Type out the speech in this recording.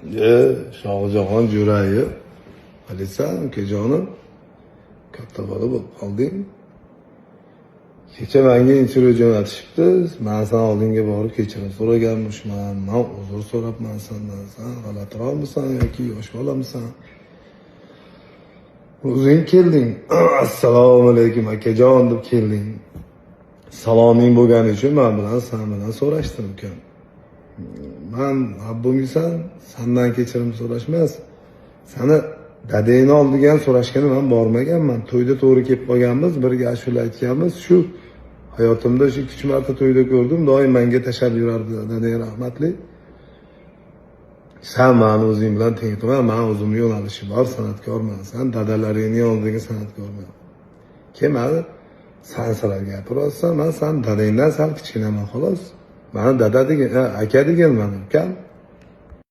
Shohjahon Jo'rayev. Bilasan, ukajonim, katta bola bo'lib qolding. Kecha menga intervyu jo'natishibdi. Man san oldinga borib kechirim so'raganmishman. Man uzr so'rabman sendan. San g'alatiroqmisan yoki yosh bolamisan? O'zing kelding. "Assalomu alaykum, akajon", deb kelding. Saloming bo'lgani uchun man bilan, san bilan so'rashdim, ukam. Man bungisan sandan kechirim so'rash emas. Sani dadangni oldiga ham so'rashgani man bormaganman. To'yda to'g'ri kelib qolganmiz, birga ashula aytganmiz. Shu hayotimda shu ikki uch marta to'yda ko'rdim. Doim menga tashlab yurardi dadang rahmatli. San mani o'zing bilan teng qilma, man o'zimni yo'nalishim bor, san'atkorman. San dadalaringni oldidagi san'atkorman. Kelmadi. San sizlar gapiryapsan, man san dadangdan sal kichkinaman, xolos. Mani dada degan, aka degan mani ukam.